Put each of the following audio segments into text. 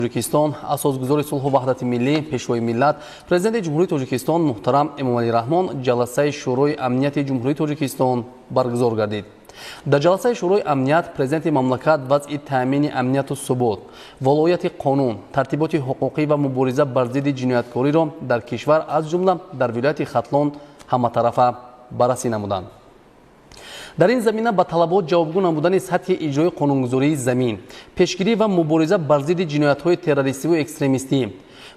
Тоҷикистон, асосгузори сулҳу ваҳдати миллӣ, Пешвои миллат, Президенти Ҷумҳурии Тоҷикистон муҳтарам Эмомалӣ Раҳмон ҷаласаи Шӯрои амнияти Ҷумҳурии Тоҷикистон баргузор гардид. Дар ҷаласаи Шӯрои амният Президенти мамлакат вазъи таъмини амнияту субот, волояти қонун, тартиботи ҳуқуқӣ ва мубориза бар зидди ҷинояткориро дар кишвар, аз ҷумла дар вилояти Хатлон, ҳаматарафа баррасӣ намуданд. Дар ин замина ба талабот ҷавобгӯ намудани сатҳи иҷрои қонунгузории замин, пешгирӣ ва мубориза бар зидди ҷиноятҳои террористиву экстремистӣ,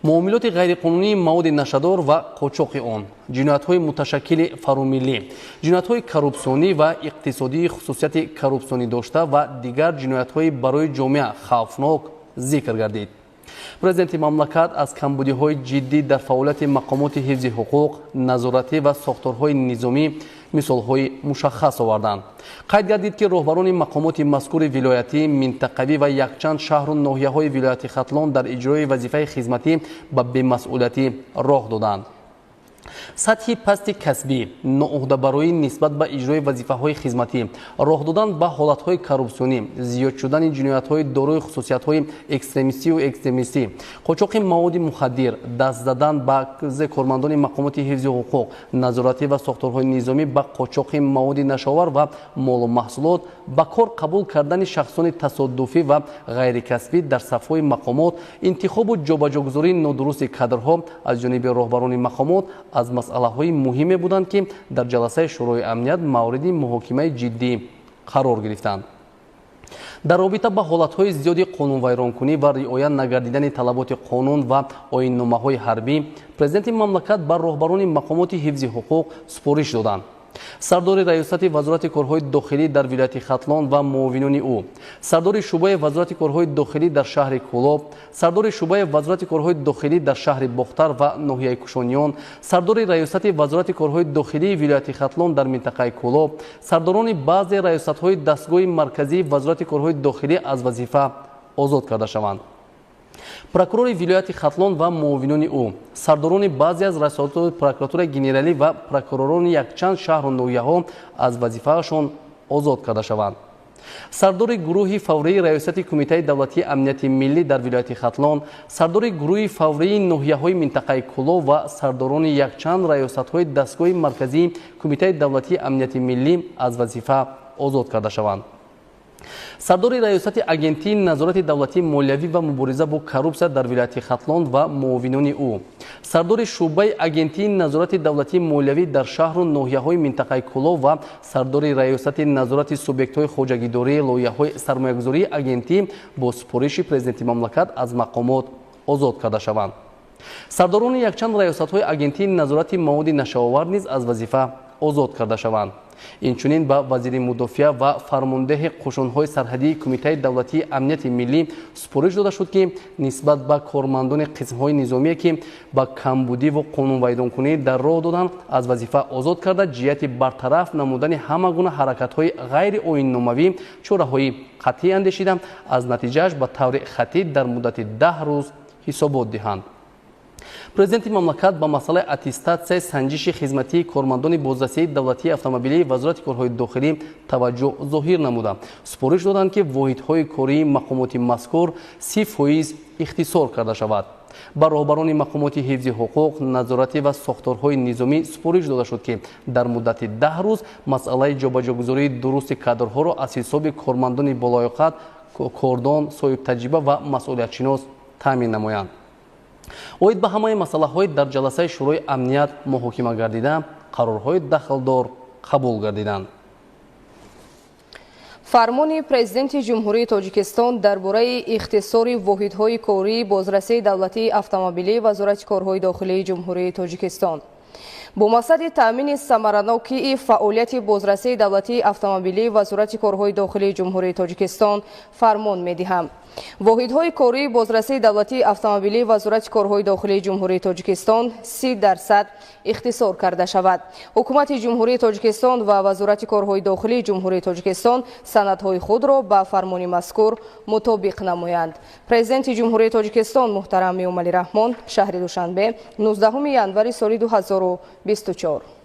муомилоти ғайриқонунии маводи нашадор ва қочоқи он, ҷиноятҳои муташаккили фаромиллӣ, ҷиноятҳои коррупсионӣ ва иқтисодии хусусияти коррупсионӣ дошта ва дигар ҷиноятҳои барои ҷомеа хавфнок зикр гардид. Президенти мамлакат аз камбудиҳои ҷиддӣ дар фаъолияти мақомоти ҳифзи ҳуқуқ, назоратӣ ва сохторҳои низомӣ мисолҳои мушаххас оварданд. Қайд гардид, ки роҳбарони мақомоти мазкури вилоятӣ, минтақавӣ ва якчанд шаҳру ноҳияҳои вилояти Хатлон дар иҷрои вазифаи хизматӣ ба бемасъулиятӣ роҳ доданд. Сатҳи пасти касбӣ, ноуҳдабароӣ нисбат ба иҷрои вазифаҳои хизматӣ, роҳ додан ба ҳолатҳои коррупсионӣ, зиёд шудани ҷиноятҳои дорои хусусиятҳои экстремистию экстремистӣ, қочоқи маводи мухаддир, даст задан баъзе кормандони мақомоти ҳифзи ҳуқуқ, назоратӣ ва сохторҳои низомӣ ба қочоқи маводи нашъаовар ва молу маҳсулот, ба кор қабул кардани шахсони тасодуфӣ ва ғайрикасбӣ дар сафҳои мақомот, интихобу ҷобаҷогузории нодурусти кадрҳо аз ҷониби роҳбарони мақомот аз масъалаҳои муҳиме буданд, ки дар ҷаласаи Шӯрои амният мавриди муҳокимаи ҷиддӣ қарор гирифтанд. Дар робита ба ҳолатҳои зиёди қонунвайронкунӣ ва риоя нагардидани талаботи қонун ва оинномаҳои ҳарбӣ Президенти мамлакат ба роҳбарони мақомоти ҳифзи ҳуқуқ супориш доданд: сардори раёсати Вазорати корҳои дохилӣ дар вилояти Хатлон ва муовинони ӯ, сардори шӯъбаи Вазорати корҳои дохилӣ дар шаҳри Кӯлоб, сардори шӯъбаи Вазорати корҳои дохилӣ дар шаҳри Бохтар ва ноҳияи Кушониён, сардори раёсати Вазорати корҳои дохилии вилояти Хатлон дар минтақаи Кӯлоб, сардорони баъзе раёсатҳои дастгоҳи марказии Вазорати корҳои дохилӣ аз вазифа озод карда шаванд. Прокурори вилояти Хатлон ва муовинони ӯ, сардорони баъзе аз раёсатҳои Прокуратураи генералӣ ва прокуророни якчанд шаҳру ноҳияҳо аз вазифаашон озод карда шаванд. Сардори гурӯҳи фаврии раёсати Кумитаи давлатии амнияти миллӣ дар вилояти Хатлон, сардори гурӯҳи фаврии ноҳияҳои минтақаи Кӯлоб ва сардорони якчанд раёсатҳои дастгоҳи марказии Кумитаи давлатии амнияти миллӣ аз вазифа озод карда шаванд. Сардори раёсати Агентии назорати давлатии молиявӣ ва мубориза бо коррупсия дар вилояти Хатлон ва муовинони ӯ, сардори шӯъбаи Агентии назорати давлатии молиявӣ дар шаҳру ноҳияҳои минтақаи Кӯлоб ва сардори раёсати назорати субъектҳои хоҷагидории лоиҳаҳои сармоягузории агентӣ бо супориши Президенти мамлакат аз мақомот озод карда шаванд. Сардорони якчанд раёсатҳои Агентии назорати маводи нашъаовар низ аз вазифа озод карда шаванд. Инчунин ба вазири мудофиа ва фармондеҳи қушунҳои сарҳадии Кумитаи давлатии амнияти миллӣ супориш дода шуд, ки нисбат ба кормандони қисмҳои низомие, ки ба камбудиву қонунвайронкунӣ дар роҳ доданд, аз вазифа озод карда, ҷиҳати бартараф намудани ҳама гуна ҳаракатҳои ғайриоинномавӣ чораҳои қатъӣ андешида, аз натиҷааш ба таври хаттӣ дар муддати 10 рӯз ҳисобот диҳанд. Президенти мамлакат ба масъалаи аттестатсияи санҷиши хизматии кормандони бозрасии давлатии автомобилии Вазорати корҳои дохилӣ таваҷҷӯҳ зоҳир намуда, супориш доданд, ки воҳидҳои кории мақомоти мазкур 30% ихтисор карда шавад. Ба роҳбарони мақомоти ҳифзи ҳуқуқ, назоратӣ ва сохторҳои низомӣ супориш дода шуд, ки дар муддати 10 рӯз масъалаи ҷобаҷогузории дурусти кадрҳоро аз ҳисоби кормандони болоёқат, кордон, соҳибтаҷриба ва масъулиятшинос таъмин намоянд. Оид ба ҳамаи масъалаҳои дар ҷаласаи Шӯрои амният муҳокима гардида, қарорҳои дахлдор қабул гардиданд. Фармони Президенти Ҷумҳурии Тоҷикистон дар бораи ихтисори воҳидҳои кории бозрасии давлатии автомобилии Вазорати корҳои дохилии Ҷумҳурии Тоҷикистон. Бо мақсади таъмини самаранокии фаъолияти бозрасии давлатии автомобилии Вазорати корҳои дохилии Ҷумҳурии Тоҷикистон фармон медиҳам: воҳидҳои кории бозрасии давлатии автомобилии Вазорати корҳои дохилии Ҷумҳурии Тоҷикистон 30% ихтисор карда шавад. Ҳукумати Ҷумҳурии Тоҷикистон ва Вазорати корҳои дохилии Ҷумҳурии Тоҷикистон санадҳои худро ба фармони мазкур мутобиқ намоянд. Президенти Ҷумҳурии Тоҷикистон муҳтарам Эмомалӣ Раҳмон, шаҳри Душанбе, 19 январи соли 2024.